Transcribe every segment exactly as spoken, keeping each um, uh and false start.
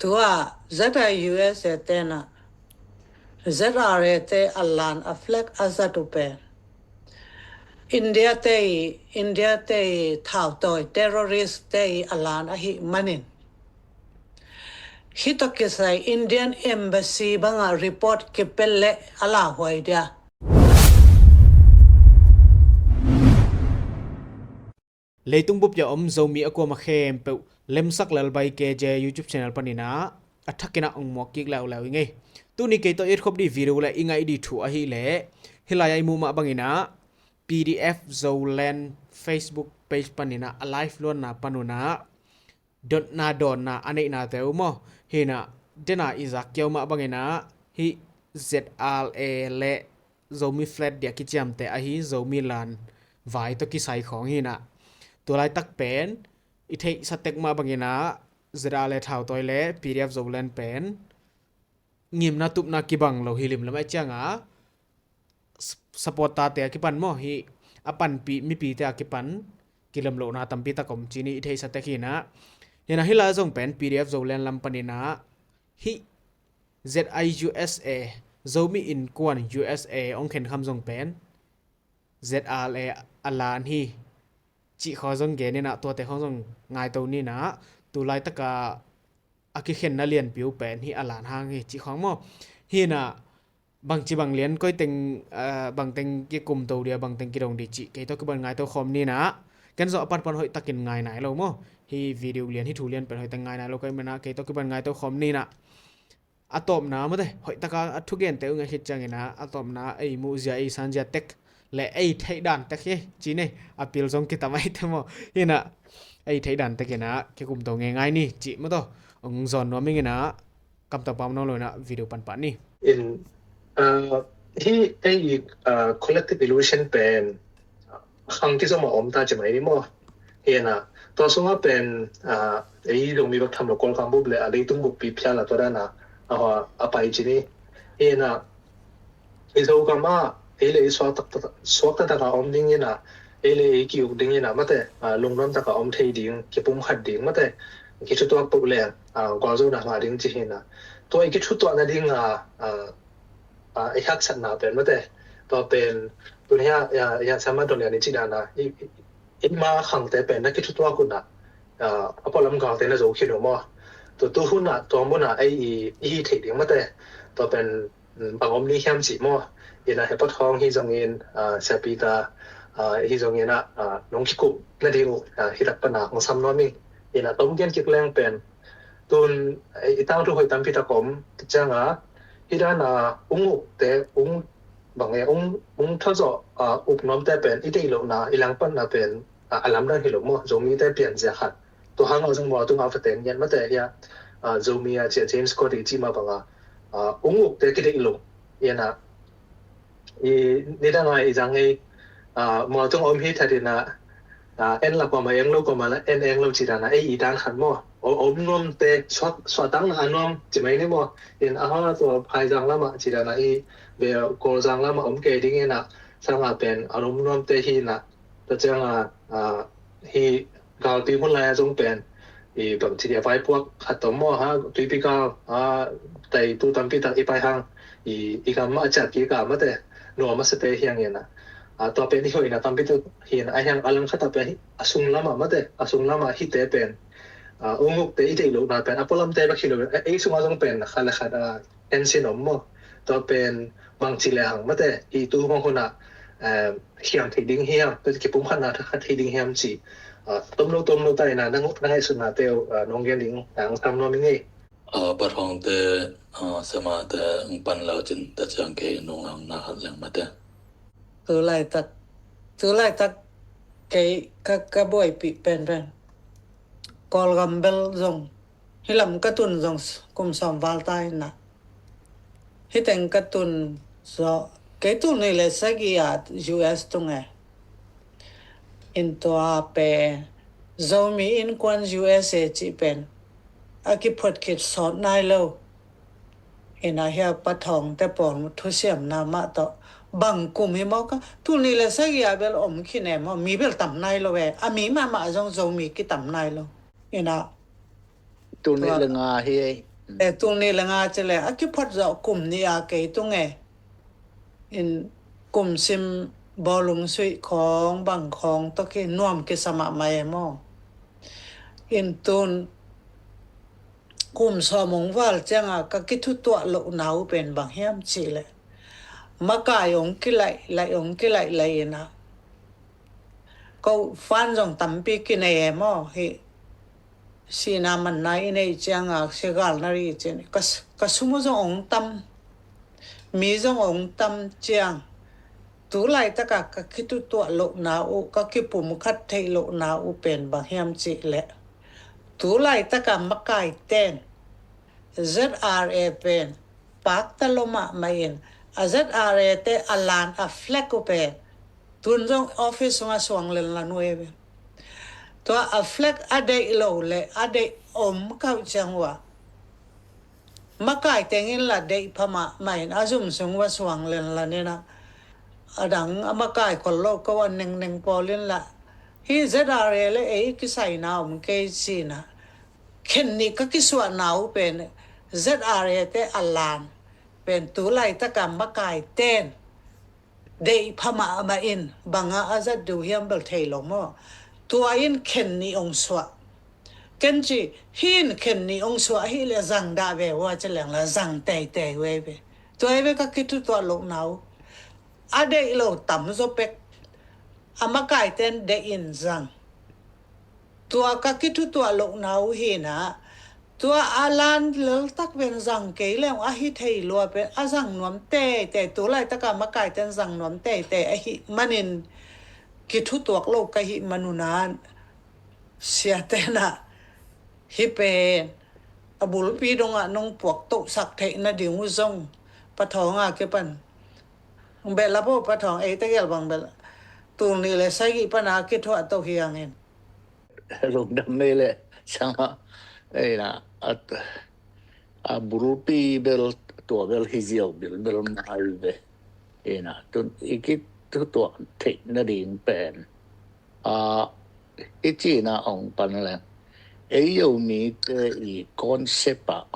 Tua Z I U S A te na, Z R A te a lan a flag a zat uh pen India te i, India te i thautawi terrorist te i a lan ahi manin, hih tawh kisai Indian Embassy banga report kipel leh a lauhuai dia. Leitung bup a om Zomi a kuama khempeuh Lemsak Lalbai K J YouTube channel panin ah a thakin ah ong muak kik leuleu i ngei. Tuni kei tawh i et khop dih video le i ngaih dih thu ahih leh, hih lai-ah i muh mah bangin ah P D F Zoland Facebook page panin ah a live luanna pan un ah dotna dawnna a neihnate uh maw, hi in ah, den a i zak kia uh mah bangin ah hih Z R A le Zomi flag dia kiciamteh ahi Zomi lan vai tawh kisai khawng hi in ah, tua laitak pen i theihsa tek mah bangin ah Z R A le thautawi le P D F Zoland pen ngimna tupna kibang lo hi limlam a ciang a, s-, supporter te a kipan maw, hih a panpih mipite a kipan kilemlohna tampi tak om ci-in i theihsa tek hi in ah. Hi in ah hih lai zong pen P D F Zoland lam panin ah hih Z I U S A, Zomi Innkuan U S A ong khenkham zong pen Z R A a lan hi cih khawng zong gen in ah, tuate khawng zong ngaito ni in ah, tu laitak a a kikhenna lianpi uh pen hih a lan hang hi cih khawng maw. Hi in ah bangci bang lian koi teng, ah, bang teng kikum to dia, bang teng kidong dih cih kei tawh kipan ngaito khawm ni in ah. Ken zong a pan pan hoih takin ngai nai lo maw. Hih video lian, hih thu lian pen hoih takin ngai nai lo ka hih manin ah kei tawh kipan ngaito khawm ni in ah. A tawpna mate, hoih taka a thugente uh ngaih khit ciangin ah, a tawpna ei muhzia, ei sanzia tek le ei theihdan tek hi ci-in ei, a pil zong kitam ahih teh maw. Hi in ah ei theihdan tekin ah kikum to ngeingai ni cih maw, tawh ong zawn nuam ing in ah, kamtang pau nawn lo in ah video pan pah ni. In, ah, hih ei, ah, collective illusion pen khang kizom a om ta ci mai ni maw. Hi in ah, tua sungah pen, ah, ei Zomi bek tham lo, Kawlgam bup le a leitung buppi phial a tua dan a, a, a pai ci ni. Hi in ah, i Zogam ah ei le ei suak tak, tak, suak taktak a om ding in ah, ei le ei ki-uk ding in ah mate, ah, lungnuam tak a om thei ding, kipumkhat ding mate, kithutuak peuh leng, ah, gualzona ngah ding ci hi in ah. Tua i kithutuak nading a, ah, ah, i haksatna pen mate, tua pen tun hia, hia, hia Sama Donian i cih dan a, i, i, i ma khangte pen na kithutuak un ah, ah, a pualam galte na zo khin uh maw. Tua tu hun ah, tua mun ah ei i, i hih theih ding mate, tua pen, mm, bang om ni hiam cih maw. Hi in ah he Pa Thawng hi zongin, ah, Sia Peter, ah, hi zongin ah, ah, nong kikup nading uh, ah, hih tak pan ah ong sam nuam ing. Hi in ah tom gen kik leng pen, tun, eh, i tangthu hoih tampi tak om, tua ciang a, hih dan a ung ukte, ung bang e, ung, ung thazawh, ah, uk nuamte pen i deih lohna, i langpatna pen, ah, a lamdang hi lo maw, Zomite pianzia khat. Tua hang a zong mual tung a va ten ngiat mate hia, ah, Zomi a cia James Cody cih mah bang a, ah, ung ukte kideih lo, hi in ah, i, nidang a i zang ei, ah, mual tung a om hi that in ah, ah, en la kuamah eng lo, kuamah la en eng lo cih dan a, ei i dan khat maw. O, om nuamte, suak, suahtakna a nuam ci mai ni maw. In a ha tua phaizang lamah cih dan a, i ve Kawlzang lamah om kei ding in ah, sang a pen a om nuamte hi in ah, tua ciang a, ah, hih galpi hun lai a zong pen, i bangci dia vaipuak khat tawh maw ha, tuipi gal, ah, taitu tampi tak i pai hang, i, i gam mah a ciah kik a mate, nuam a sate hi hang in ah. Ah, tua pen i hoihna tampi tak hi in ah, a hiang a langkhat a pen a sung lamah mate, a sung lamah hihte pen, ah, ung ukte i deih lohna pen a pualamte bek hi lo, ei sungah zong pen khat le khat, ah, en sin om maw. Tua pen bangci le hang mate, i tu hong hun ah, eh, hiam thei ding hiam, tua kipumkhatna thakhat thei ding hiam ci, ah, tomno tomno ta in ah, nang, na ngaihsutnate uh, ah, nong gen ding, ah, ong sam nuam ing ei. Ah, Pa Thawngte, ah, Samate ong pan lau cin, tua ciang kei nung ang na khat leng mate. Tu laitak, tu laitak kei ka, ka buaipih penpen Kawlgam bel zong, hih lam ka tun zong s-, kum sawm val ta in ah. Hih teng ka tun zawh, kei tul nih le sagih a U S tung e. In tua pen Zomi Innkuan U S A cih pen a kiphut khit sawt nai lo. In ah hia Pa Thawngte pawl thusiamna mah tawh bang kum hi maw ka, tul nih le sagih a bel om khin e maw, mi bel tam nai lo e, a mi mahmah zong Zomi kitam nai lo. In ah tul nih le nga hi ei. E, tul nih le nga ci le a kiphot zawh kum nih a kei tung e. In kum sim bawlung suih khawng bang khawng tawh ki nuam kisa mahmah e maw. In tun kum sawm hong val cianga ka kithutuah lohna uh pen bang hiam cih leh makai hong kilaih laih hong kilaih laih ina ko fan zong tampi kinei e maw hi. Sihna manna i neih cianga sia galna ri cin ka, ka sum uh zong hong tam, mi zong hong tam ciang tu laitaka ka kithutuah lohna uh, ka kipumkhat theih lohna uh pen bang hiam cih leh tu laitaka makai ten Z R A pen pakta lo mahmah in a Z R A te a lan a flag uh pen tun zong office sunga suang lel la nuai ve. Tua a flag a deih lo le a deih om kauh ciang uh a makai tengin la deih pha mahmah in a zum sung uh a suang lel la nina a dang a makai khol lo ko a nengneng pawl in la hi Z R A le ei kisaina om kei cina khen nih ka kisuahna uh pen Z R A te a lan pen tu laitaka makai ten deih pha mahmah in banga a zat duh hiam bel thei lo maw. Tua in khen nih ong suah. Ken ci hin khen nih ong suah hi le zang dah ve ua ci leng la zang teitei ve ve. Tua hi ve ka kithutuah lohna uh. A deih lo tam zaw pek a makai ten deih in zang. Tua ka kithutuah lohna uh hina tua a lan leltak pen zang kei leng a hi thei lua pen a zang nuam teitei tu laitaka makai ten zang nuam teitei ahi manin kithutuak lo ka hi manuna siatena hi pen a bulpi donga nong puak tohsak theih nading uh zong pathawnga kipan bel a bo pathawng ei tegel bang bel tul nih le sagih pana kithuah toh hiangin lungdam mei le sanga eina a bulpi bel tua bel hi ziau bilbel mai ve. Eina tun i kithutuah theih nading pen a i cina ong pan le ei Zomite i concept ah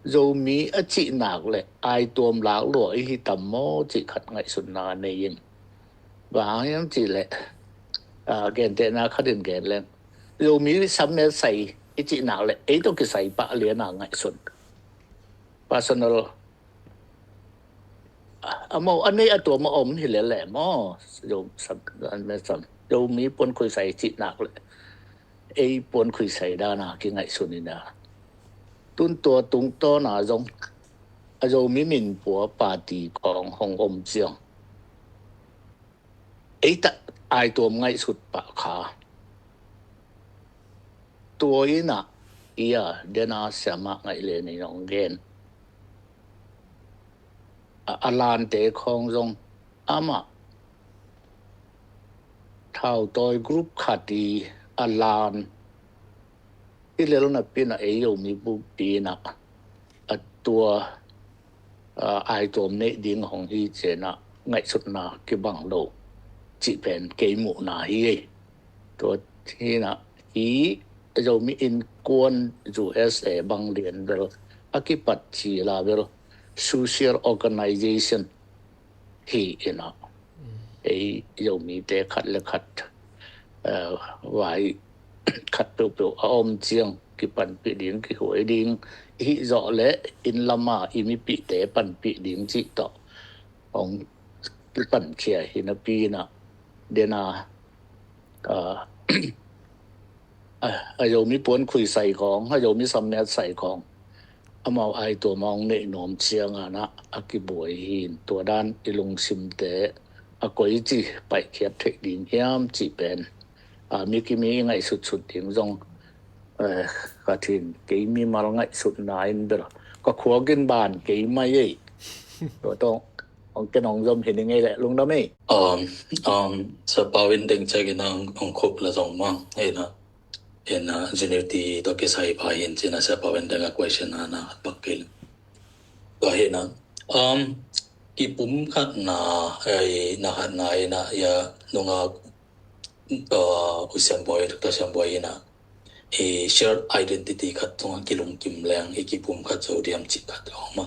Zomi a cihnak le aituam lak lua i hi tam maw cih khat ngaihsutna nei in. Bang hang hiam cih leh gentehna khatin gen leng Zomi sammet sai i cihnak le ei tawh kisai pah liana ngaihsun. Personal a mau a nei a tuam a om hi lele maw. Zomi puan khuisai cihnak le ei puan khuisai dana kingaihsun ina tun tua tungtawna zong a Zomi minpua party kong hong om ciang ei tah aituam ngaihsut pah kha tua ina ia dena siamah ngaih le nei nong gen a lante khawng zong amah thautawi group khat i a lan i lel napi na ei Zomi bukpi na a tua aituam neih ding hong hi cena ngaihsutna kibang lo cih pen kei muhna hi ei. Tua hina hi Zomi innkuan U S A bang lian bel a kipat ci la bel social organization hi ina ei Zomite khat le khat vai khat peuhpeuh a om ciang kipanpih ding kihuai ding hi zawh le inn lama i mipihte panpih ding cih tawh hong kipankhia hi napi na dena a Zomi puan khuisai khawng a Zomi sammet sai khawng amau aituam a hong neih nuam ciangana a kibuai hin tua dan i lungsimte a koici paihkhiat theih ding hiam cih pen a mi kimi i ngaihsutsut ding zong ka thin kei mimal ngaihsutna in bel ka khuakin ban kei mai ei. Tua tawh hong ken hong zom hi ni ngei leh lungdam ei. Um, um, Sia Pau in deng ciakin hong, hong khup la zong mang. Hei na, hei na, Zinirti tua kisai pa hin cina Sia Pau in deng a question na na at pak kei. Tua hei na, um, kipum khat na, ei, na khat na ei na, ia, nunga, uh, U Siam Boi, Doctor Siam Boi ina. i shared identity khat tungah kilungkim leng i kipum khat zo diam cih khat a om a.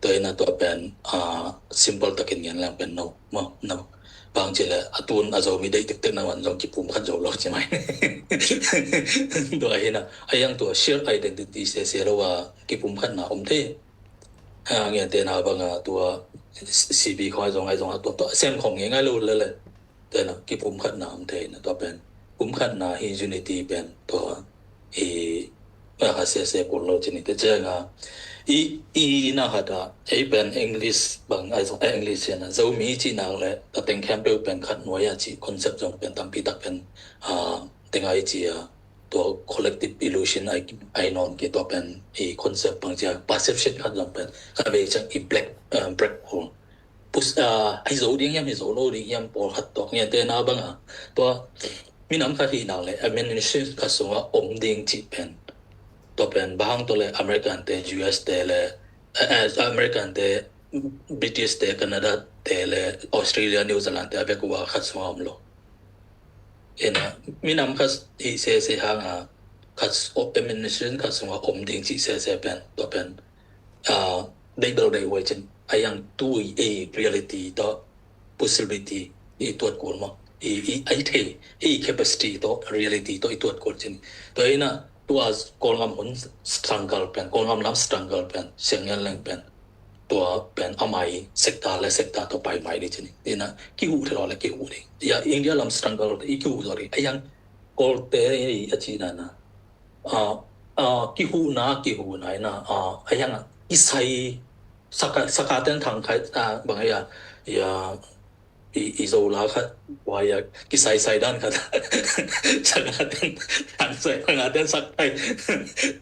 Tua ina tua pen simple takin ngen leng pen no maw, no. Bang ci le a tun a Zomi deih tektek na wan zong kipum khat zo lo ci mai. Tua hi na a yang tua shared identity sese lo a kipum khat na om thei. Ngen te na bang a tua C B khong ai zong ai zong a tua tua sem khong ngai ngai lo le le. Tua na kipum khat na om thei na tua pen pum khat na hi unity pen tua i a kha sese kul lo ci ni te ciang a i i na khat a ei pen English bang ai zong English ciang a Zomi ci nak le tua teng khempeuh pen khat nuai a ci concept zong pen tampi tak pen a teng ai ci a tua collective illusion ai ai non ke tua pen i concept bang ci a perception khat zong pen kha vei ciang i black black hole pus a hi zo ding hiam hi zo lo ding hiam pawl khat tua ngen te na bang a tua minam khat hi nak le administration khat sung a om ding ci pen tua pen bang tua le American te U S te le American te British te Canada te le Australia New Zealand te a vek ua khat sung a om lo. Ina minam khat hi sese hang a khat administration khat sung a om ding ci sese pen tua pen dei bel dei huai cin a yang tui ei reality tawh possibility i tuat kul maw i i ai thei ei capacity tawh reality tawh i tuat kul cin tua ina tua Kawlgam hun struggle pen Kawlgam lam struggle pen siang ngen leng pen tua pen amai sector le sector tua pai mai di cin ina kihu thei lo le kihu di ya India lam struggle i kihu zo di a yang Kawlte a ci na na a a kihu na kihu na ina a a yang i sai saka saka ten thang khai a bang ya ya i i zo la khat wa ya kisai sai dan khat saka ten thang sai saka ten sak khai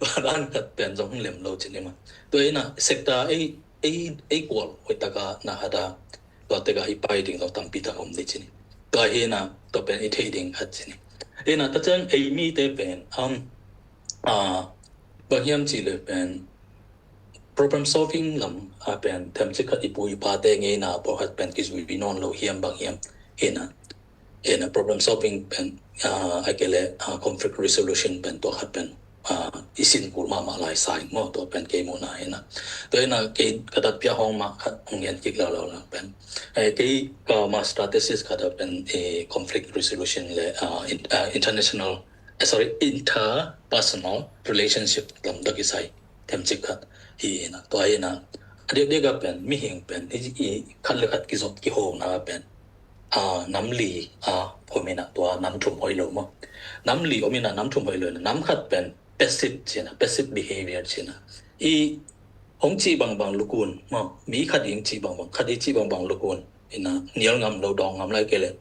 wa dan khat pen zong lem lo cin ima tua ina sector ei ei ei kual hoi taka na hada tua teka i pai ding lo tampi tak om di cin tua hi na tua pen i thei ding khat cin ina ta chang ei mi te pen um a bang hiam ci le pen problem solving lam a pen themcik khat i pu i pa te ngei na pawlkhat pen kizui bi nawn lo hiam bang hiam hi na hi na problem solving pen a ke le conflict resolution pen tua khat pen i sin kul mahmah lai sa ing maw tua pen kei muhna hi na tua hi na kei ka dat pia hong mah khat hong ngen kik lo lo la pen kei ka master thesis khat a pen conflict resolution le international sorry interpersonal relationship lam dak i sai themcik khat hi ina tua ina a diakdiak a pen mihing pen i khat le khat kizot kihona pen nam li a om ina tua nam thum hoih lo maw nam li om ina nam thum hoih lo ina nam khat pen passive cina passive behavior cina i hong ci bangbang lukun maw mi khat i hong ci bangbang khat i ci bangbang lukun ina nial ngam lo dawng ngam lai kei le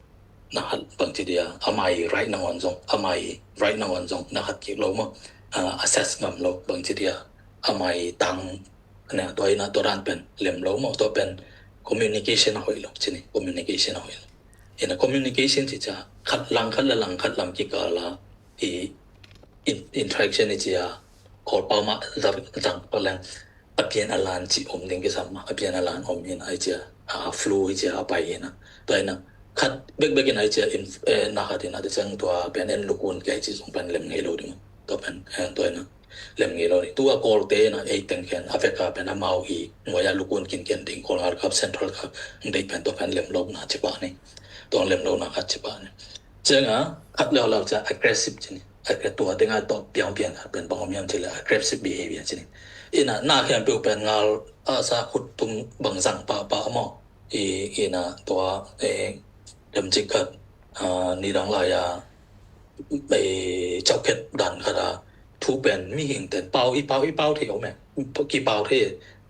na khat bang ci dia amai right na ngon zong amai right na ngon zong na khat kik lo maw assess ngam lo bang ci dia amai tang na tua ina tua dan pen lem lo maw tua pen communication a hoih lo cini communication a hoih lo ina communication ci ca khat lang khat la lang khat lam kikala i interaction i cia Kawlpau mah zang paleng a pian a lan ci om ding kisam a pian a lan om in ai cia a flu i cia a pai ina tua ina khat bekbek in ai cia na khat ina te cang tua pian en lukun kia ci zong pen lem ngei lo ding tua pen tua ina lem ngei lo ding tua Kawlte ina ei teng khian a veka pen a mau i nuai a lukun kin kian ding Kawl ngal kap central kap dei pen tua pen lem lo na ci pa ni tua lem lo na khat ci pa ni cianga khat leu lau cia aggressive cini tua dinga tawh piangpiang khat pen bang om hiam cile aggressive behavior cini ina na khiam piu pen ngal a sa khut tum bang zang pahpah maw i ina tua lemcik khat nidang lai a caukhet dan khat a thu pen mihing ten pau i pau i pau thei om e kipau thei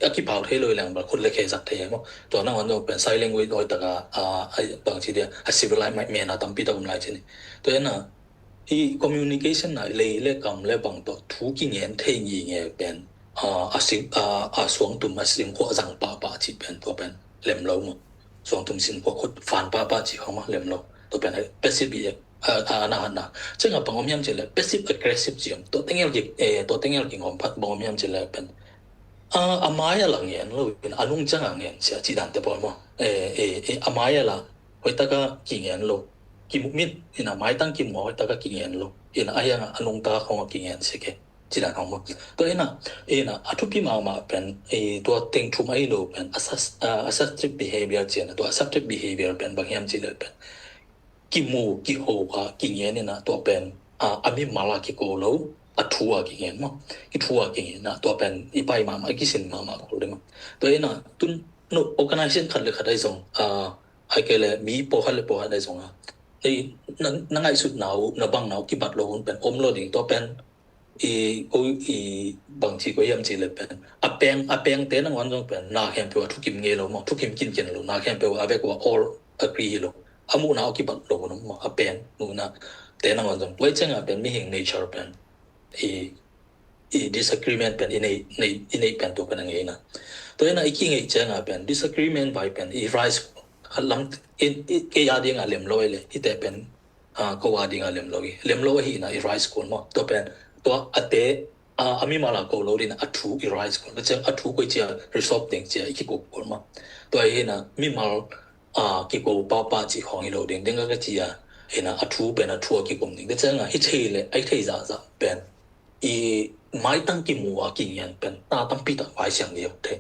a kipau thei lo i leng bal khut le khe zak thei maw tua na ngon zong pen sign language oi taka bang ci dia a civilized mena tampi tak om lai cini tua ina i communication na lei le kam le bang tawh thu kingen thei ngi nge pen a sing a suang tum a sing khuah zang pahpah ci pen tua pen lem lo maw suang tum sing khuah khut fan pahpah ci khong maw lem lo tua pen passive a na han na chenga bang om hiam ci le passive aggressive ci om tua tengel ki tua tengel ki ngom phat bang om hiam ci le pen a mai a la ngen lo in a nung chang a ngen sia ci dan te pawl maw a mai a la hoitaka ki ngen lo kimu mit, ina maitang kimu a hoih taka kingen lo. Ina a hiang a nungta khong a kingen sik e. Ci dan khong maw. Tua ina, ina a thupi mahmah pen, i tua teng thum ahi lo pen, assertive behavior ci ina, tua assertive behavior pen bang hiam ci le pen kimu, kiho a kingen ina tua pen, a, a mimal a kiko lo, a thu a kingen maw. Kithu a kingen ina tua pen i pai mahmah, i kisin mahmah kul ding maw. Tua ina tun, no, organization khat le khat ahi zong, a, ai kei le mi pawlkhat le pawlkhat ahi zong a, ei, na, na ngaihsutna uh, na bangna uh kibat lo hun pen om lo ding. Tua pen i, ko i bangci ko hiam ci le pen a peng, a pengte nangawn zong pen na khempeuh a thukim ngei lo maw, thukim kinkin lo, na khempeuh a vek uh a all agree hi lo. A muhna uh kibat lo hun om maw, a peng muhnate nangawn zong. Tua i ciang a pen mihing nature pen i, i disagreement pen i nei, nei, i nei pen tua pen a ngei ina. Tua ina i kingeih ciang a pen disagreement vai pen i rise kul. Khat lam, i, i, kei a ding a lem lo le, hite pen, a, ko a ding a lem lo hi. Lem lo ahi ina i rise kul maw. Tua pen, tua a te, a, a mimal a ko lo ding a thu i rise kul. Tua ciang a thu koi ci a resolve ding ci a i kiko kul maw. Tua hi ina mimal, a, kiko papa ci khong hi lo ding. Ding a ka ci a, ina a thu pen a thu a kikum ding. Tua ciang a hi thei le, ai thei zahzah pen i maitang kimu a kingen pen ta tampi tak vai siang liau thei.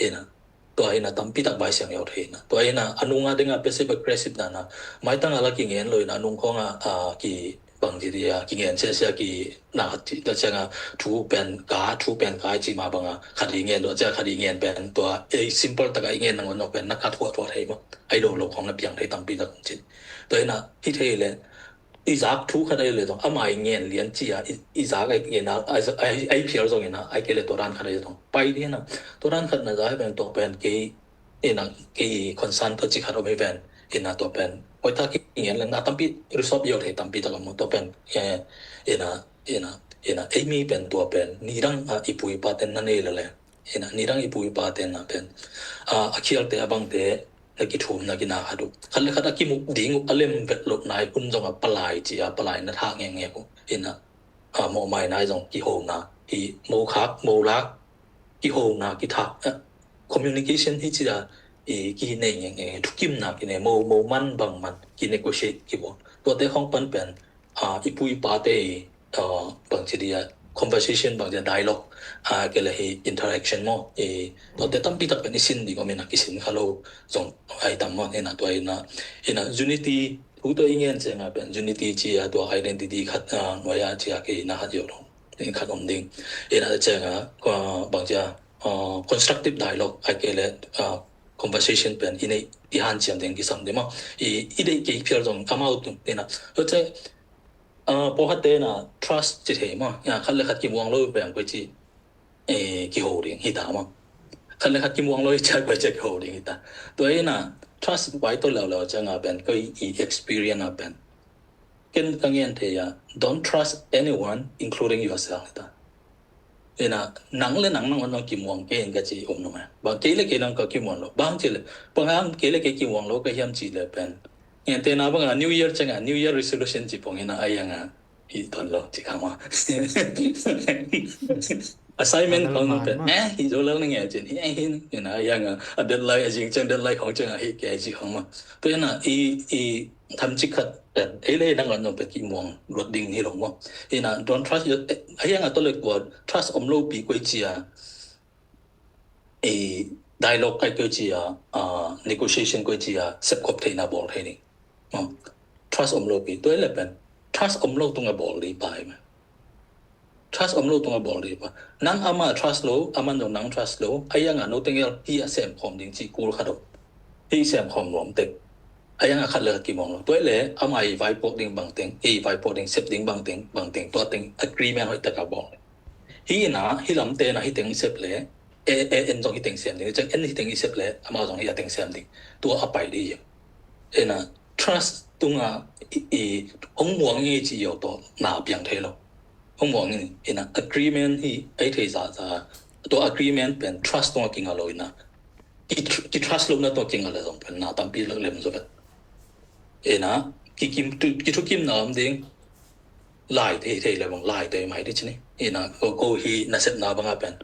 Ina tua ina tampi tak vai siang liau thei ina. Tua ina a nunga ding a passive aggressive dan a maitang a la kingen lo ina a nung khong a, a, ki bangci dia kingen sia sia ki na khat ci, tua ciang a thu pen ka, thu pen ka ci mah bang a khat i ngen, tua ciang a khat i ngen pen tua ei simple tak a i ngen nangawn pen na khat huah thuah thei maw. Ai lo lo khong na piang thei tampi tak ci. Tua ina hi thei le i zak thu khat ahi le zong, ama i ngen lian ci a, i, i zak a i ngen a, a, a, a i phial zong ina, ai kei le tua dan khat ahi zong. Pai di ina, tua dan khat na za hi pen tua pen kei, ina, kei concern tua ci khat om hi pen, ina tua pen. Koi ta ki ngen le na tampi, resolve yo thei tampi tak om tua pen, eh, ina, ina, ina, ei mi pen tua pen, ni dang a i pu i pa ten na nei le le. Ina, ni dang i pu i pa ten na pen, a, a khialte a bangte, na kithum na kina khat uh. Khat le khat a kimu ding uh a lem vet loh nai hun zong a palai ci a palai na thak ngekngek uh. Ina, a, mawhmai nai zong kihona. Hi mokhak, molak, kihona, kithak, a, communication hi ci a, i, kinei ngekngek, thukimna kinei, mo, mo man bang man, kinegotiate kibawl. Tuate khong pan pen, a, i pu i pate i, a, bangci dia conversation, bangci dia dialogue, a, kei le hi interaction maw, i, tuate tampi tak pen i sin ding om ina kisin kha lo zong ai tam maw, ina tua ina, ina unity, thu tua i ngen ciang a pen unity ci a tua identity khat, a, nuai a ci a kei na khat yo lo. Ina khat om ding. Ina ciang a, a, bangci a, a, constructive dialogue, ai kei le, a, conversation pen i nei i hanciam ding kisam ding maw. I, i deih kei phial zong amau tung ina. Tua ciang, a, pawlkhatte na trust ci thei maw. Ina khat le khat kimuang lo pen koi ci, e, kiho ding hi ta maw. Khat le khat kimuang lo i cia koi cia kiho ding hi ta. Tua ina trust vai to leuleu ciang a pen koi i experience a pen ken ka ngen thei a, don't trust anyone including yourself hi ta. Ina, nang le nang nangawn zong kimuang kei in ka ci om nung a. Bang kei le kei nang ka kimuang lo. Bang ci le, bang hang kei le kei kimuang lo ka hiam ci le pen. Ngente na bang a New Year ciang a, New Year resolution ci pong ina a yang a. Hi ton lo, ci kang wa. Assignment kong pen. Eh, hi zo lo na nge cin. Hi, hi, ina a yang a. A deadline a zing ciang deadline kong ciang a hi kei ci kang wa. Tua ina, i, i, tham ci khat pen, ei le nang an nong pen kimuang luat ding hi lo maw. Ina, don't trust your, eh, a hiang a to le kua, trust om lo pi koi cia, eh, dialogue kai koi cia, ah, negotiation koi cia, sepkop theina bawl thei ding. Maw, trust om lo pi, tua le pen, trust om lo tung a bawl li pai ma. Trust om lo tung a bawl dih pa. Nang ama trust lo, aman zong nang trust lo, a hiang a no teng el hi a sem khawm ding ci kul khat om. Hi sem khawm nuam tek. A hiang a khat le khat kimawng lo. Tua le ama i vaipawt ding bang teng, i vaipawt ding sep ding bang teng, bang teng, tua teng agreement hoih tak a bawl. Hi ina, hi lam te na hi teng sep le, e, e, en zong hi teng sem ding, ceng en hi teng i sep le, ama zong hi a teng sem ding. Tua a pai dih. Ena, trust tunga i, i hong muang i ci yo to na piang thei lo. Hong muang i, ina agreement hi ei thei za za. To agreement pen trust tunga kinga lo ina. Ki, ki trust lo na to kinga le zong pen na tampi lak lem zo vet. Ina, ki kim tu, ki thu kim na om ding. Lai thei thei le bang lai thei mai di chini. Ina, ko, ko hi na set na bang a pen.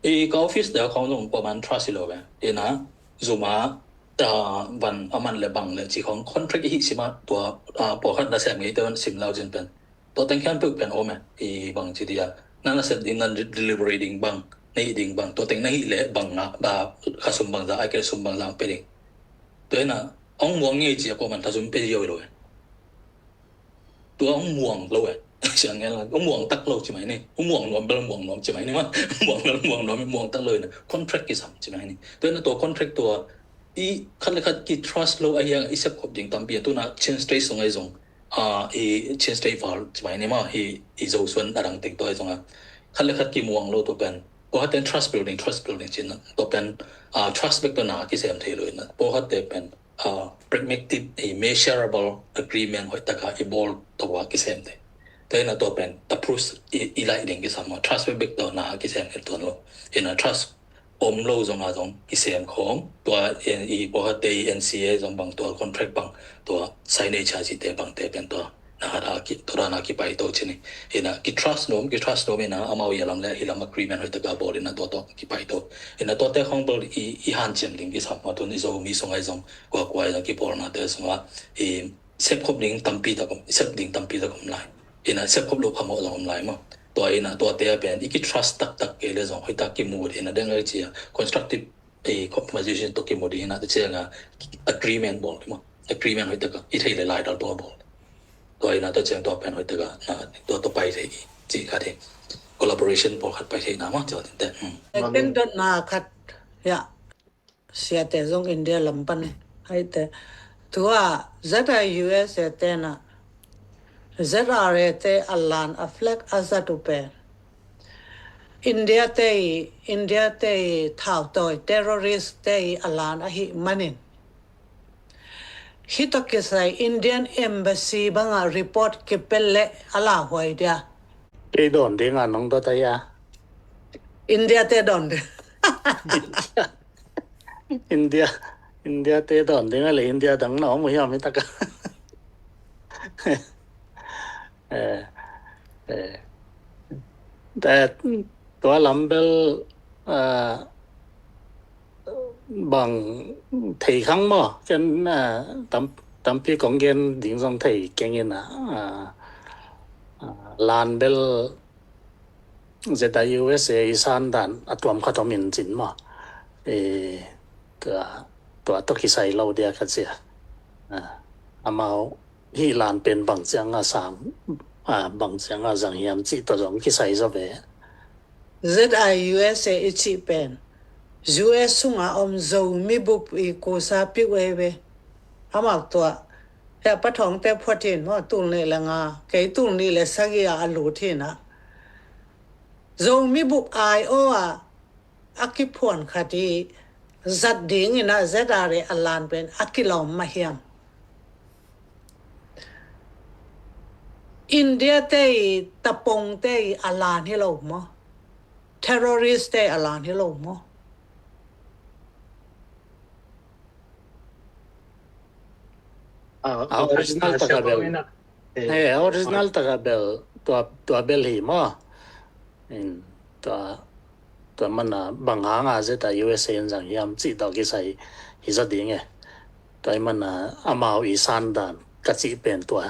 I ka office da kong zong ko man trust lo pen. Ina, Zuma, ah, van a man le bang le ci khong contract i hih sim a, tua, ah, pawlkhat nasem ngeite sim lau cin pen tua teng khempeuh pen om e. I bang ci dia, na nasep ding, na de-, delivery ding bang, na hih ding bang, tua teng na hih le bang na, ba, khasum bangza, ai kei sum bangza hong pia ding. Tua hi na, hong muang ngei ci a kuaman khasum pia ziau hi lo e. Tua hong muang lo e. Siang ngen la, hong muang tak lo ci mai ni. Hong muang nuam bel muang nuam ci mai ni ma. Hong muang bel muang nuam, muang tak lo hi na. Contract kisam ci mai ni. Tua hi na tua contract tua, i khat le khat ki trust lo a hiang i sep khop ding tampi a tu na Chin State sung ai zong. Ah, i Chin State val ci mai ni ma, i, i Zo suan a dang teng tua ai zong a. Khat le khat ki muang lo tua pen. Pawlkhat ten trust building, trust building cin na. Tua pen, ah, trust bek tua na kisem thei lo hi na. Pawlkhat te pen, ah, pragmatic, a measurable agreement hoih taka i bawl tua kisem te. Tua hi na tua pen, ta prus i, i laih ding kisam ma, trust bek bek tua na kisem te tuan lo. Hi na trust om lo zong a zong kisem khawm, tua i, i pawlkhat te i N C A zong bang tua contract bang, tua signature ci te bang te pen tua. Na ha da ki, tua da na kipai to ci ni. Hi na ki trust nuam, ki trust nuam hi na amau i a lam le, hi lam agreement hoih taka bawl hi na tua to kipai to. Hi na tua te khawng bawl i, i hanciam ding kisam ma tun i Zomi sung ai zong, kua kua ai zong kipawlna te sung a, i sep khop ding tampi tak om, i sep ding tampi tak om lai. Hi na sep khop lo phamawh zong om lai ma. Tua hi na tua te a pen, i ki trust taktak kei le zong, hoih tak kimu ding hi na deng ai ci a, constructive, i conversation to kimu ding hi na, te ciang a, agreement bawl ding ma. Agreement hoih taka, i thei le lai dal tua bawl. Tua hi na tua ciang tua pen hoih taka, na, tua tua pai thei i, ci khat hi. Collaboration pawlkhat pai thei na ma, tua tin te. Hmm. Ken dot na khat, ya. Siate zong India lam pan ai te. Tua Z I U S A te na. Z R A te a lan a flag a zat uh pen. India te i, India te i thau tawi terrorist te i a lan ahih manin. Hih tawh kisai Indian Embassy banga report kipel le a lauhuai dia. Kei dawn ding a nong dot a hia? India te dawn ding. India, India te dawn ding a le India dang na om uh hiam hih taka. Eh, eh, tua lam bel, ah, bang thei khang maw, ken, ah, tam, tampi kong gen ding zong thei keng in a, ah, ah, lan bel Z I U S A i san dan a tuam khat om in cin maw. Eh, tua, tua tawh kisai lo dia ka cia. Ah, amau hih lan pen bang ciang a sang, ah, bang ciang a zang hiam cih tawh zong kisai zaw ve. Z I U S A i cih pen U S sunga om Zomi bup i kusa piu ei ve. Amau tua. Heh, pathawngte phuat in maw, tul nih le nga, kei tul nih le sagih a a lut hi na. Zomi bup ai aw a a kiphuan khat i zat ding in a Z R A a lan pen a kilawm mah hiam? India te i tapong te i a lan hi lo maw? Terrorist te a lan hi lo maw? Ah, a original ah, taka bel. He, a original taka bel tua, tua bel hi maw. In, tua, tua mana bang hanga Z I U S A in zang hiam cih tawh kisai hi zaw ding e. Tua i mana amau i san dan ka cih pen tua.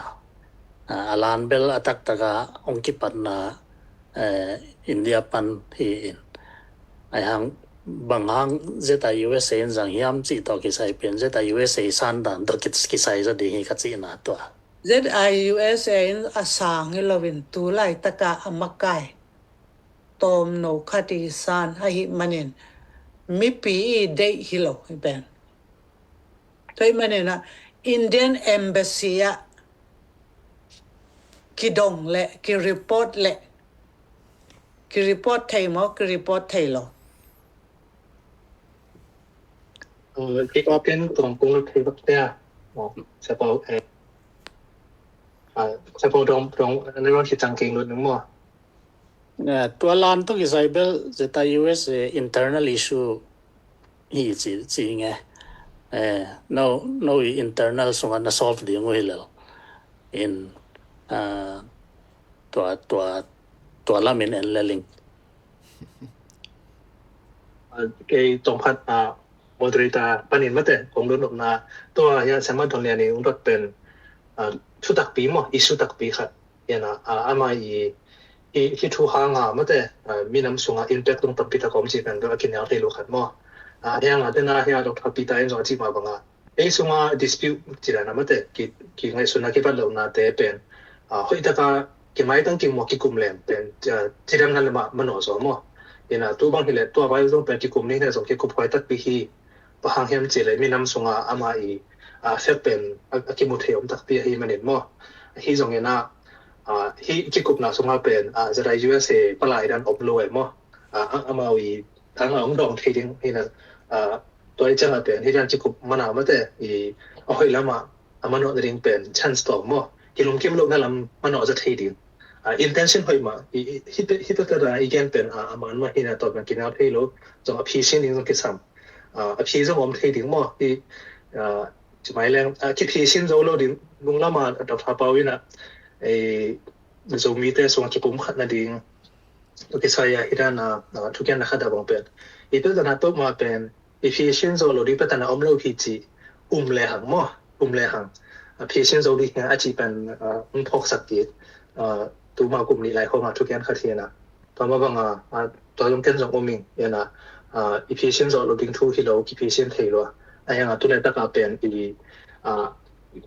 Ah, a lan bel a taktaka hong kipatna, eh, India pan hi in. Ai hang bang hang Z I U S A in zang hiam cih tawh kisai pen Z I U S A i san dan tawh kis-, kisai zaw ding hi ka cihna tua. Z I U S A in a sang hi loin tu laitaka a makai tawmno khat i san ahih manin mipi i deih hi lo hi pen. Tua ahih manin a Indian Embassy ah kidong le, kireport le, kireport thei maw, kireport thei lo? Ken, ken tuang kung lut thei bak tia. Sia Pau, eh, ah, Sia Pau dong, dong, na rong si tang keng lut nung maw. Eh, tua lan tawh kisai bel Z I U S A internal issue hi ci, ci nge. Eh, no, no i internal sunga na solve ding uh hi lel. In, ah, tua, tua, tua lamin en leling. Ah, kei tawm khat, ah, moderator panin mate kong dot nopna, tua hian Siamah Don Lian in hong dot pen, ah, thu takpi maw, issue takpi khat. Hian a, ah, ama i, i, hi thu hanga mate, ah, minam sunga impact tung tampi tak om cih pen dot a kinel thei lo khat maw. Ah, hian a tena hian Doctor Peter in zong a cih mah banga, ei sunga dispute cih dan a mate, ki, ki ngaihsutna kibat lohna te pen, ah, hoih taka kimaitang kimu kikum lem pen, ah, cidam nan lama manawh zaw maw. Hian a tu bang hileh tua vai zong pen kikum ni hileh zong kikup huai takpi hi. Bang hang hiam cih leh minam sunga ama i, ah, effect pen a, a kimu thei om takpi ahi manin maw. Hi zongin a, ah, hi kikupna sunga pen, ah, Z I U S A palai dan om lo e maw. Ah, a, amau i, a, a hong dawng thei ding hi na, ah, tua i cianga pen hi dan kikup mana mate i a hoih lama a manawh na ding pen chance tawm maw. Kilungkim lohna lam manawh za thei ding. Ah, intention hoih mah, i, i, hi te, hi te te da i gen pen, ah, a man mah hi na tawm pen kinau thei lo, zong a phisin ding zong kisam. Ah, a phi zong om thei ding maw. Hi, ah, cimai leng, ah, kiphisin zo lo ding, nung lama Doctor Pau in a, eh, Zomite sung kipum khat na ding, kisai a hi dan a, ah, thukian na khat a bang pen. I pe zana peuh mah pen, i phisin zo lo ding pe tana om lo hi ci, um le hang maw, um le hang. A phisin zo ding hi a ci pen, ah, um phawk sak ti, ah, tu ma kum ni lai khong a thukian khat hi na. Tua mah banga, ah, tua zong ken zong um ing, hian a, ah, i phisin zo lo ding thu hi lo, kiphisin thei lo. A hiang a tu le taka pen i, ah,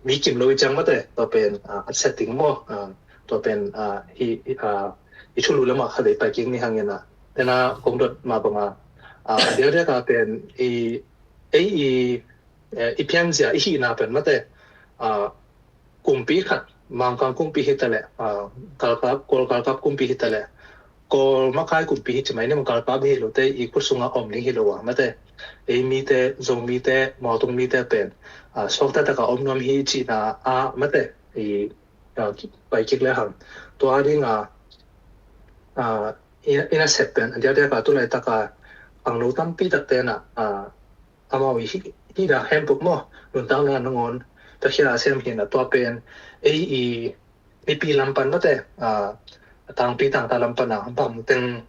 mi kim lo i ciang mate, tua pen, ah, a setting maw, ah, tua pen, ah, hi, hi, ah, i thulu lama kha dei pai kik ni hang hian a. Tena kong dot mah banga, ah, a diak diak a pen i, ei i, eh, i pianzia i hihna pen mate, ah, kumpi khat, Mangkang kumpi hi ta leh, ah, galkap, Kawl galkap kumpi hi ta leh, Kawl makai kumpi hi ci mai ni maw, galkap hi lo te i khut sunga om ding hi lo a, mate, ei mite, Zomite, Mawtung mite pen, ah, suakta taka om nuam hi cihna a, mate, i, ah, pai kik le hang. Tua dinga, ah, i, i nasep pen, a diak diak a tu lai taka, ang lo tampi tak te na, ah, amau i hi, hi da hempuk maw, nuntak le nangawn, takhia a sem hi na tua pen, ei i, mipi lam pan mate, ah, tangpi tangta lam pan a, bang teng,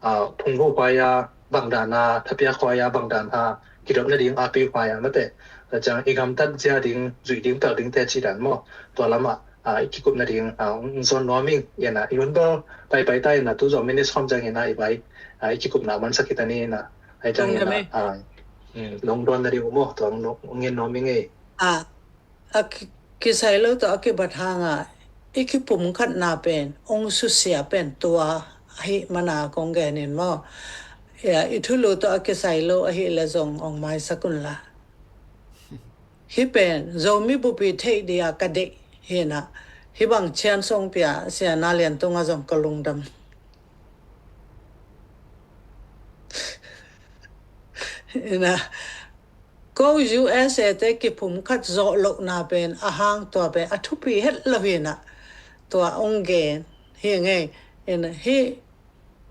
ah, phungho huai a, bang dan a, thapiak huai a, bang dan a, kidop na ding a pi huai a mate. Tua ciang i gamtat zia ding, zui ding, pel ding te ci dan maw. Tua lama, ah, i kikup na ding, ah, hong zawn nuam ing, hian a, i hun bel, pai pai ta hian a, tu zawh minutes khawm ciang hian a, i vai, ah, i kikupna man sak hi ta ni hian a, ai ciang hian a, ah, mm, lungduan na ding uh maw, tua hong, hong ngen nuam ing ei. Ah, a ki-, kisai lo tawh a kibat hanga, i kipum khatna pen, hong susia pen tua, ahi mana kong genin maw. Ia, i thulu tawh a kisai lo, ahi le zong, hong maisak un la. Hi pen, Zomi bupi theih dia ka deih, hi na, hi bang chian song pia, Sia Na Lian tunga zong ka lungdam. Hi na, ko U S A te kipum khat zawh lohna pen a hang tua pen a thupi het lo hi na. Tua hong gen hi ngei. Hi na, hi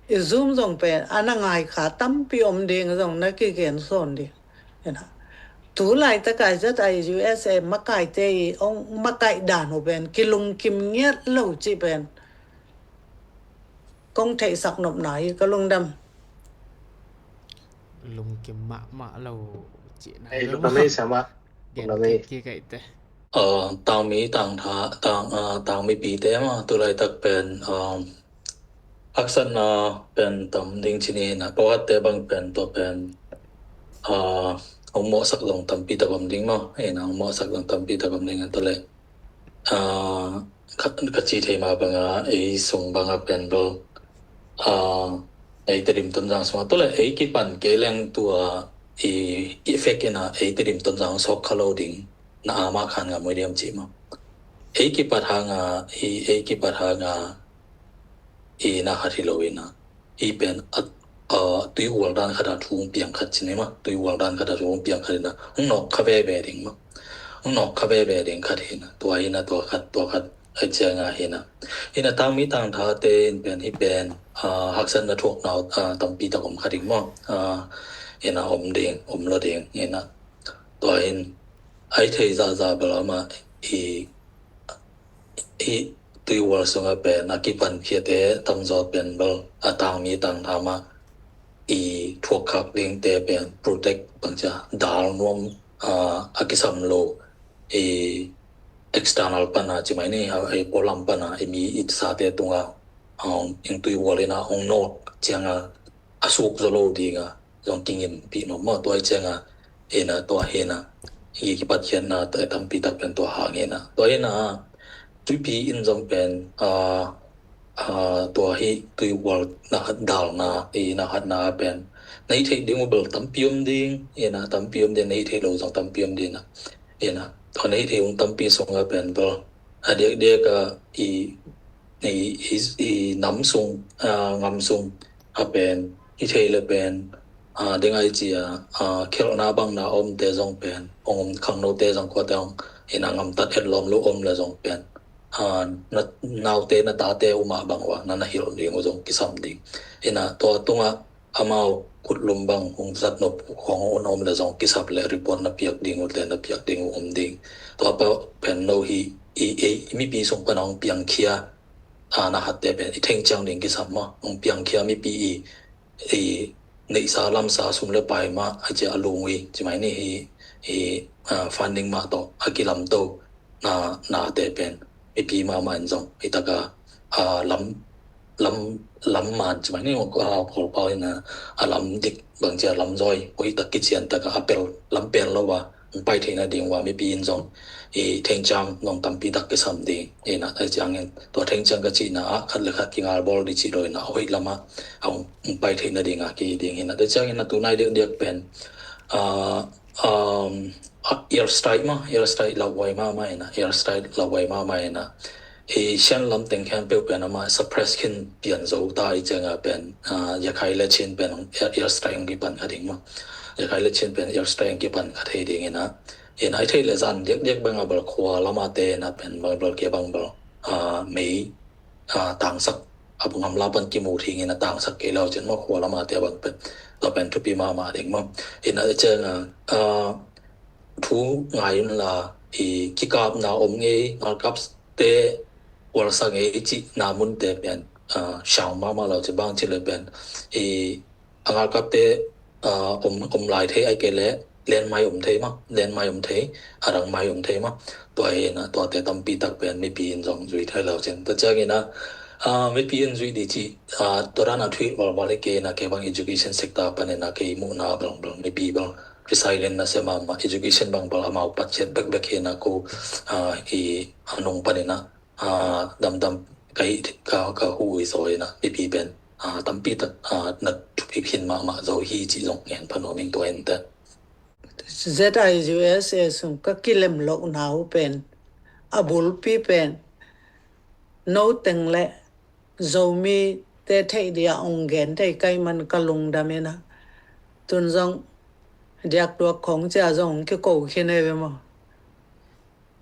i Zoom zong pen a na ngai kha tampi om ding zong na kigen sawn ding. Hi na. Tu laitaka Z I U S A makaite i hong makaih dan uh pen kilungkim ngiat lo cih pen kong theihsak nopna hi ka lungdam. Lungkim mahmah lo cihna. Ei, lo lungdam ei, Siamah. Gen lungdam ei. Kik, kik ei te. Aw, tangmi tangtha, tang, ah, tangmipite mah, tu laitak pen, um, haksatna pen tam ding ci ni na, pawlkhatte bang pen, tua pen, ah, hong mawhsak zong tampi tak om ding maw, ei na, hong mawhsak zong tampi tak om ding, tua leh, ah, ka, ka ci thei mah banga, ei sung banga pen bel, ah, ei Tedim Tonzang sunga, tua leh ei kipan kei leng tua i, i effect in a, ei Tedim Tonzang sawk kha lo ding, na amah khan ngam ui diam cih maw. Ei kipat hanga, i, ei kipat hanga, i na khat hi lo in a, i pen a, a, tui ual dan khat a thu hong piang khat ci ni maw, tui ual dan khat a thu hong piang khat in a, hong nawk kha veve ding maw. Hong nawk kha veve ding khat hi na, tua hi na, tua khat, tua khat, ai cianga hi na. Hi na, tangmi tangthate in pen, hi pen, a, haksatna thuakna, a, tampi tak om kha ding maw. A, hi na, om ding, om lo ding, hi na. Tua in, ai thei zahzah bel amah, i, i tui ual sunga pen, a kipan khiate tamzaw pen bel, a tangmi tangtha mah, i thuakkhak dingte pen protect bangcia dal nuam, ah, a kisam lo i external pana ci mai ni, a, i pualam pana i mi i sate tunga, ah, ong tui hual ina ong nawk cianga a suk zaw lo dinga zong kingin pi nuam maw. Tua i cianga ina tua hina i kipatkhiatna tampi tak pen tua hang ina tua ina tuipi in zong pen, ah, ah, tua hi tui hual na hat dalna i na hatna pen na hi theih ding uh bel tampi om ding ina tampi om ding, na hi theih lo zong tampi om ding ina tua na hi theih ung tampi sunga pen bel a diakdiak a i, i, i, i nam sung, ah, ngam sung a pen i thei le pen, ah, ding ai cia, ah, khelhna bangna omte zong pen ong om khangnote zong kuate ong ina ngamtat etlawm lo om le zong pen, ah, na naute na tate umah bang ua na na hilh ding uh zong kisam ding ina tua tunga amau khutlum bang hong zat nop khong hong om le zong kisap le report na piak ding uh le na piak ding uh om ding. Tua pa pen no hi i, i, i mipi sung pana hong piangkhia, ah, na hatte pen i theng ciang ding kisam maw, hong piangkhia mipi i, i neihsa lamsa sum le pai mah a cia a lung ui ci mai ni hi, i, ah, funding mah tawh a kilamto na, nate pen mipi mahmah in zong hi taka, ah, lam, lam, lam man ci mai ni, ah, Kawlpau in a, a lam dik bangcia lam zawi uh hi tak kician taka a pel, lam pel lo a hong pai theihna ding uh a mipi in zong i thengciang nong tampi tak kisam ding ina a ciangin tua thengciang ka cihna ah khat le khat kingal bawl di cih lo ina a hoih lamah a hong, hong pai theihna ding a ki ding ina a ciangin a tunai diakdiak pen, ah, um, ah, air strike mah, air strike lauhuai mahmah ina, air strike lauhuai mahmah ina. I Shan lam teng khempeuh pen amah suppress khin pian zo ta i cianga pen, ah, Yakhai le Chin pen air, air strike ang kipan kha ding mah. Yakhai le Chin pen air strike ang kipan kha thei ding ina. Ina i thei le zan diakdiak bang a bal khua lama te ina pen bal bal ke bang bal, ah, mei, ah, tangsak a bu ngamla pan kimu thingin a tangsak kei lau cin maw khua lama te bang pen. Tua pen thupi mahmah ding maw. Ina i cianga, ah, thu ngai un la i kikapna om ngei ngalkap te hualsa ngei i cihna munte pen, ah, siang mahmah lo ci bang ci le pen i a ngalkapte, ah, om, om lai thei ai kei le lenmai om thei mah, lenmai om thei, a rangmai om thei mah. Tua hi na tuate tampi tak pen mipi in zong zui thei lo cin. Tua ciangin a, ah, mipi in zui di ci, ah, tua dan a thuih valval hi kei na kei bang education sector panin a kei muhna bang bang mipi bang resilient na se mahmah education bang bang amau patchet bekbek hi na ko, ah, i a nung panin a, ah, damdam ka hi, ka, ka hu i zaw hi na mipi pen, ah, tampi tak, ah, na thupi khin mahmah zo hi ci zong ngen pha nuam ing tua in te. Z I U S A sung ka kilem lohna uh pen a bulpi pen no teng le Zomi te theih dia ong gen thei kai man ka lungdam ina. Tun zong diak duak khong cia zong kiko khin ei ve maw.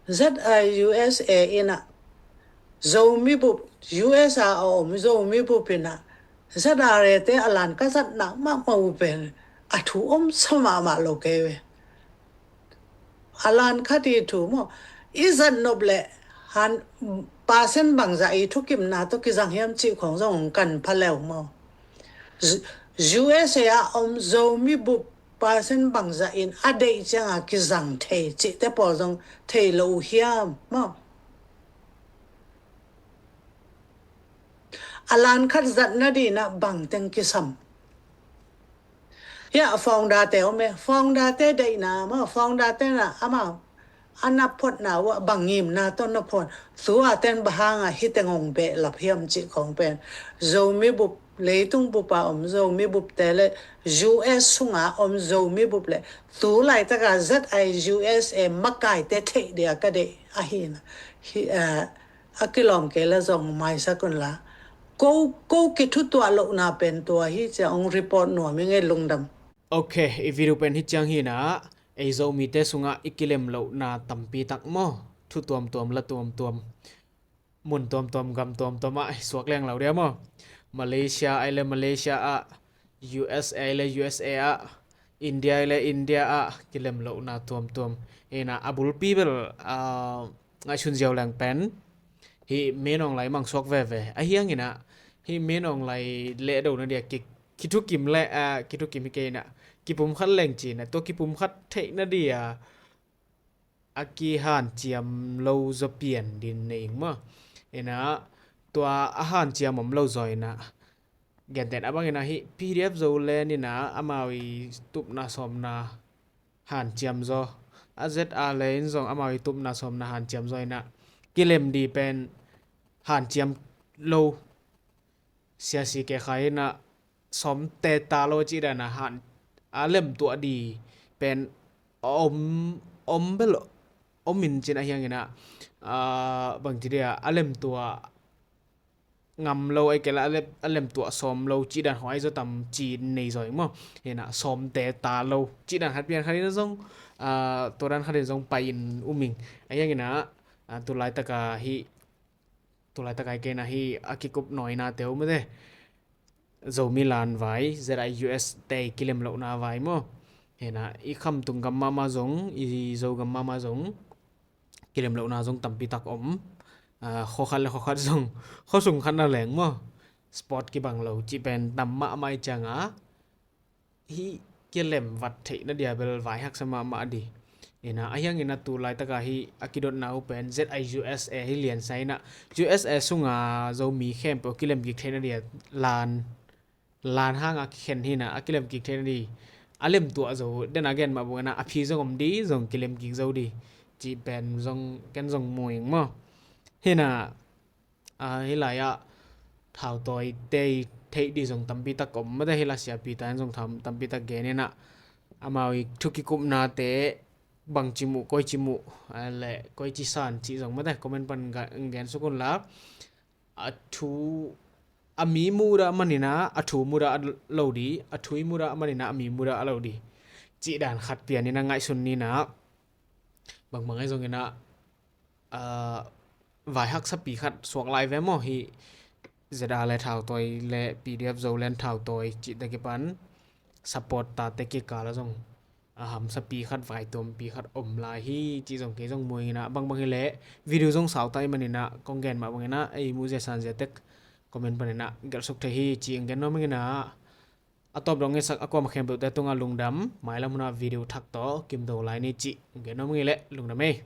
Z I U S A ina Zomi bup, U S A a om Zomi bup ina Z R A te a lan ka zatna mahmah uh pen a thu om sa mahmah lo kei ve. A lan khat i thu maw i zat nop le han percent bangzah i thukimna tawh kizang hiam cih khong zong kan pha leu maw. U S A a om Zomi bup percent bangzah in a deih cianga kizang thei cihte pawl zong thei lo uh hiam maw. A lan khat zatna dina bangteng kisam. Hia founder te om e, founder te deihna maw, founder te na amau a na photna uh a bang ngimna tawh na phot. Thu a ten bang hanga hiteng ong behlap hiam cih khong pen Zomi bup, leitung bupa om Zomi bup te le U S sunga om Zomi bup le tu laitaka Z I U S A makai te theih dia ka deih ahi na. Hi, eh, a kilawm kei la zong maisak un la. Ko, ko kithutuah lohna pen tua hi cia ong report nuam i ngei lungdam. Ok, i video pen hi ciang hi na, ei Zomite sungah i kilem lohna tampi tak maw, thu tuamtuam la tuamtuam, mun tuamtuam gam tuamtuam ah i suak leng lo dia maw. Malaysia ai le Malaysia ah, U S A ai le U S A ah, India ai le India ah kilem lohna tuamtuam. Ina a bulpi bel, ah, ngaihsun ziau leng pen hih Min Aung Hlaing mangsuak veve ahi hangin ah hih Min Aung Hlaing lehdo na dia kik kithukim le, a, kithukim hi kei inah, kipumkhat leng ci inah, tua kipumkhat theihna dia a kihanciam lo zaw pian din nei ing maw. Inah tua a hanciam om lo zaw inah, gentehna bang inah hih P D F Zoland inah amau i tupna sawmna hanciam zaw, a Z R le in zong amau i tupna sawmna hanciam zaw inah, kilem di pen hanciam lo, siasi ke khai inah sawmte ta lo cih dan a han a lemtuah di pen om, om bel om in cin a hiang inah, a, bangci dia a lemtuah ngam lo, ai kei la a lem, a lemtuah sawm lo cih dan huai zaw tam ci nei zaw ing maw. Hi inah sawmte ta lo cih dan khat pian khat inah zong, a, tua dan khat in zong pai in um ing. A hiang inah, a, tu laitaka hih, tu laitaka hi kei inah hih a kikup nawinate uh mate, Zomi lan vai, Z I U S te kilem lohna vai maw. Hi inah i khamtung gam mahmah zong, i Zogam mahmah zong kilem lohna zong tampi tak om. A, khua khat le khua khat zong, khua sung khat na leng maw, sport kibang lo cih pen tam mahmah i cianga, hih kilem vat theihna dia bel vai haksa mahmah di. Inah a hiang inah tu laitaka hih a kidotna uh pen Z I U S A hi liansa inah, U S A sunga Zomi khempeuh kilem kik theihna dia lan, lan hanga kikhen hi inah a kilem kik theihna di. A lemtuah zo, den a gen mah bang inah a phi zong om di, zong kilem kik zo di cih pen zong ken zong mu ing maw. Hi inah, a, hih lai-ah thautawi te i theih di zong tampi tak om mate, hih lai siapi ta in zong tham tampi tak gen inah, amau i thu kikupnate bangci muh, koici muh, a, le koici san cih zong mate comment pan ga-, gen suk un la. A thu, a mi mudah man inah a thu mudah lo di, a thu i mudah man inah a mi mudah lo di cih dan khat pian inah ngaihsun ni inah, bangbang ahi zong inah, a, vai haksapi khat suak lai ve maw, hih Z R le thautawi le P D F Zoland thautawi cihte kipan support tate kikal ah zong a hamsapi khat, vaituampi khat om lai hi cih zong kei zong mu ing inah, bangbang hi leh video zong sau ta i man inah, kong gen mah bang inah ei muh zia san zia tek comment pan inah gelh suk thei hi cih ing gen nuam ing inah, a tawp dong i sak a kuama khempeuhte tungah lungdam, mailam hunah video thak tawh kimdo lai ni cih gen nuam ing leh lungdam ei.